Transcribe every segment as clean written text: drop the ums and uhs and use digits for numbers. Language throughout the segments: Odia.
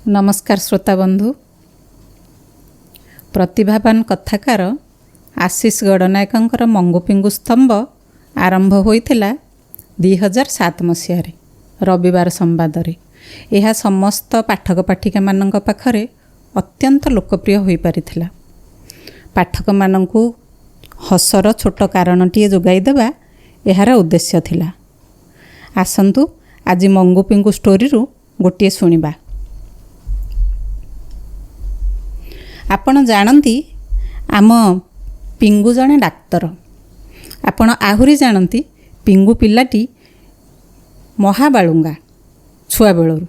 ନମସ୍କାର ଶ୍ରୋତା ବନ୍ଧୁ। ପ୍ରତିଭାବାନ କଥାକାର ଆଶିଷ ଗଡ଼ନାୟକଙ୍କର ମଙ୍ଗୁ ପିଙ୍ଗୁ ସ୍ତମ୍ଭ ଆରମ୍ଭ ହୋଇଥିଲା 2007 ମସିହାରେ ରବିବାର ସମ୍ବାଦରେ। ଏହା ସମସ୍ତ ପାଠକ ପାଠିକାମାନଙ୍କ ପାଖରେ ଅତ୍ୟନ୍ତ ଲୋକପ୍ରିୟ ହୋଇପାରିଥିଲା। ପାଠକମାନଙ୍କୁ ହସର ଛୋଟ କାରଣଟିଏ ଯୋଗାଇ ଦେବା ଏହାର ଉଦ୍ଦେଶ୍ୟ ଥିଲା। ଆସନ୍ତୁ, ଆଜି ମଙ୍ଗୁ ପିଙ୍ଗୁ ଷ୍ଟୋରିରୁ ଗୋଟିଏ ଶୁଣିବା। ଆପଣ ଜାଣନ୍ତି, ଆମ ପିଙ୍ଗୁ ଜଣେ ଡାକ୍ତର। ଆପଣ ଆହୁରି ଜାଣନ୍ତି, ପିଙ୍ଗୁ ପିଲାଟି ମହାବାଳୁଙ୍ଗା ଛୁଆବେଳରୁ।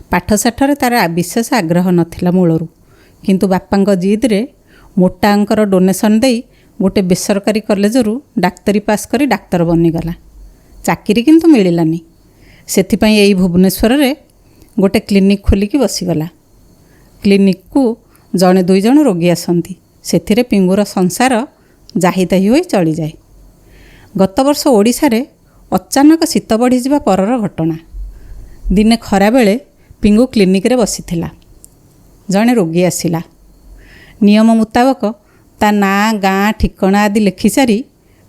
ପାଠଶାଠରେ ତା'ର ବିଶେଷ ଆଗ୍ରହ ନଥିଲା ମୂଳରୁ, କିନ୍ତୁ ବାପାଙ୍କ ଜିଦ୍ରେ ମୋଟା ଅଙ୍କର ଡୋନେସନ୍ ଦେଇ ଗୋଟେ ବେସରକାରୀ କଲେଜରୁ ଡାକ୍ତରୀ ପାସ୍ କରି ଡାକ୍ତର ବନିଗଲା। ଚାକିରି କିନ୍ତୁ ମିଳିଲାନି। ସେଥିପାଇଁ ଏଇ ଭୁବନେଶ୍ୱରରେ ଗୋଟେ କ୍ଲିନିକ୍ ଖୋଲିକି ବସିଗଲା। କ୍ଲିନିକ୍କୁ ଜଣେ ଦୁଇ ଜଣ ରୋଗୀ ଆସନ୍ତି। ସେଥିରେ ପିଙ୍ଗୁର ସଂସାର ଯାହିତାହି ହୋଇ ଚଳିଯାଏ। ଗତବର୍ଷ ଓଡ଼ିଶାରେ ଅଚାନକ ଶୀତ ବଢ଼ିଯିବା ପରର ଘଟଣା। ଦିନେ ଖରାବେଳେ ପିଙ୍ଗୁ କ୍ଲିନିକ୍ରେ ବସିଥିଲା। ଜଣେ ରୋଗୀ ଆସିଲା। ନିୟମ ମୁତାବକ ତା ନାଁ, ଗାଁ, ଠିକଣା ଆଦି ଲେଖିସାରି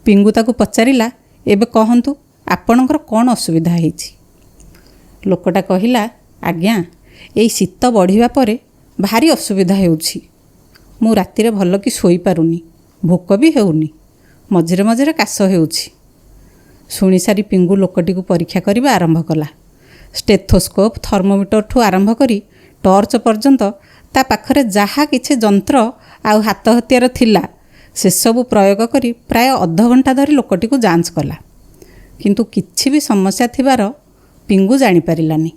ପିଙ୍ଗୁ ତାକୁ ପଚାରିଲା, "ଏବେ କହନ୍ତୁ, ଆପଣଙ୍କର କ'ଣ ଅସୁବିଧା ହେଇଛି?" ଲୋକଟା କହିଲା, "ଆଜ୍ଞା, ଏଇ ଶୀତ ବଢ଼ିବା ପରେ ଭାରି ଅସୁବିଧା ହେଉଛି। ମୁଁ ରାତିରେ ଭଲ କି ଶୋଇପାରୁନି, ଭୋକ ବି ହେଉନି, ମଝିରେ ମଝିରେ କାଶ ହେଉଛି।" ଶୁଣିସାରି ପିଙ୍ଗୁ ଲୋକଟିକୁ ପରୀକ୍ଷା କରିବା ଆରମ୍ଭ କଲା। ଷ୍ଟେଥୋସ୍କୋପ୍, ଥର୍ମୋମିଟରଠୁ ଆରମ୍ଭ କରି ଟର୍ଚ୍ଚ ପର୍ଯ୍ୟନ୍ତ ତା ପାଖରେ ଯାହା କିଛି ଯନ୍ତ୍ର ଆଉ ହାତ ହତିଆର ଥିଲା, ସେସବୁ ପ୍ରୟୋଗ କରି ପ୍ରାୟ ଅଧଘଣ୍ଟା ଧରି ଲୋକଟିକୁ ଯାଞ୍ଚ କଲା। କିନ୍ତୁ କିଛି ବି ସମସ୍ୟା ଥିବାର ପିଙ୍ଗୁ ଜାଣିପାରିଲାନି।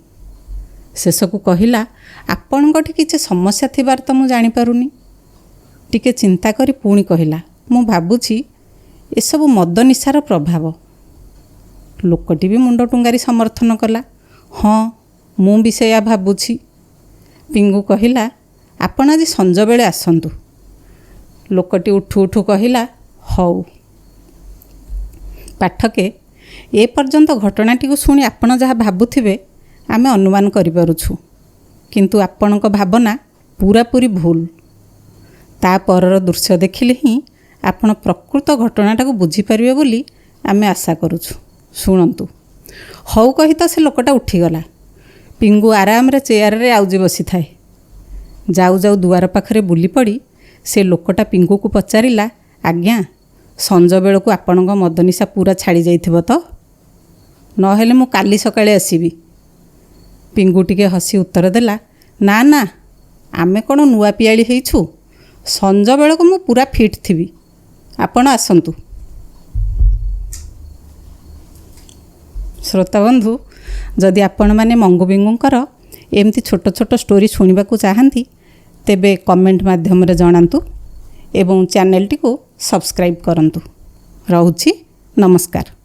ଶେଷକୁ କହିଲା, "ଆପଣଙ୍କଠି କିଛି ସମସ୍ୟା ଥିବାର ତ ମୁଁ ଜାଣିପାରୁନି।" ଟିକେ ଚିନ୍ତା କରି ପୁଣି କହିଲା, "ମୁଁ ଭାବୁଛି ଏସବୁ ମଦ ନିଶାର ପ୍ରଭାବ।" ଲୋକଟି ବି ମୁଣ୍ଡ ଟୁଙ୍ଗାରି ସମର୍ଥନ କଲା, "ହଁ, ମୁଁ ବି ସେଇଆ ଭାବୁଛି।" ପିଙ୍ଗୁ କହିଲା, "ଆପଣ ଆଜି ସଞ୍ଜବେଳେ ଆସନ୍ତୁ।" ଲୋକଟି ଉଠୁ ଉଠୁ କହିଲା, "ହଉ।" ପାଠକେ, ଏ ପର୍ଯ୍ୟନ୍ତ ଘଟଣାଟିକୁ ଶୁଣି ଆପଣ ଯାହା ଭାବୁଥିବେ, ଆମେ ଅନୁମାନ କରିପାରୁଛୁ। କିନ୍ତୁ ଆପଣଙ୍କ ଭାବନା ପୂରାପୂରି ଭୁଲ। ତା ପରର ଦୃଶ୍ୟ ଦେଖିଲେ ହିଁ ଆପଣ ପ୍ରକୃତ ଘଟଣାଟାକୁ ବୁଝିପାରିବେ ବୋଲି ଆମେ ଆଶା କରୁଛୁ। ଶୁଣନ୍ତୁ। ହଉ କହି ତ ସେ ଲୋକଟା ଉଠିଗଲା। ପିଙ୍ଗୁ ଆରାମରେ ଚେୟାରରେ ଆଉଜି ବସିଥାଏ। ଯାଉ ଯାଉ ଦୁଆର ପାଖରେ ବୁଲି ପଡ଼ି ସେ ଲୋକଟା ପିଙ୍ଗୁକୁ ପଚାରିଲା, "ଆଜ୍ଞା, ସଞ୍ଜ ବେଳକୁ ଆପଣଙ୍କ ମଦ ନିଶା ପୂରା ଛାଡ଼ି ଯାଇଥିବ ତ? ନହେଲେ ମୁଁ କାଲି ସକାଳେ ଆସିବି।" ପିଙ୍ଗୁ ଟିକେ ହସି ଉତ୍ତର ଦେଲା, "ନା ନା, ଆମେ କ'ଣ ନୂଆ ପିଆଳି ହେଇଛୁ? ସଞ୍ଜ ବେଳକୁ ମୁଁ ପୂରା ଫିଟ୍ ଥିବି। ଆପଣ ଆସନ୍ତୁ।" ଶ୍ରୋତା ବନ୍ଧୁ, ଯଦି ଆପଣମାନେ ମଙ୍ଗୁ ପିଙ୍ଗୁଙ୍କର ଏମିତି ଛୋଟ ଛୋଟ ଷ୍ଟୋରି ଶୁଣିବାକୁ ଚାହାନ୍ତି, ତେବେ କମେଣ୍ଟ ମାଧ୍ୟମରେ ଜଣାନ୍ତୁ ଏବଂ ଚ୍ୟାନେଲଟିକୁ ସବସ୍କ୍ରାଇବ୍ କରନ୍ତୁ। ରହୁଛି, ନମସ୍କାର।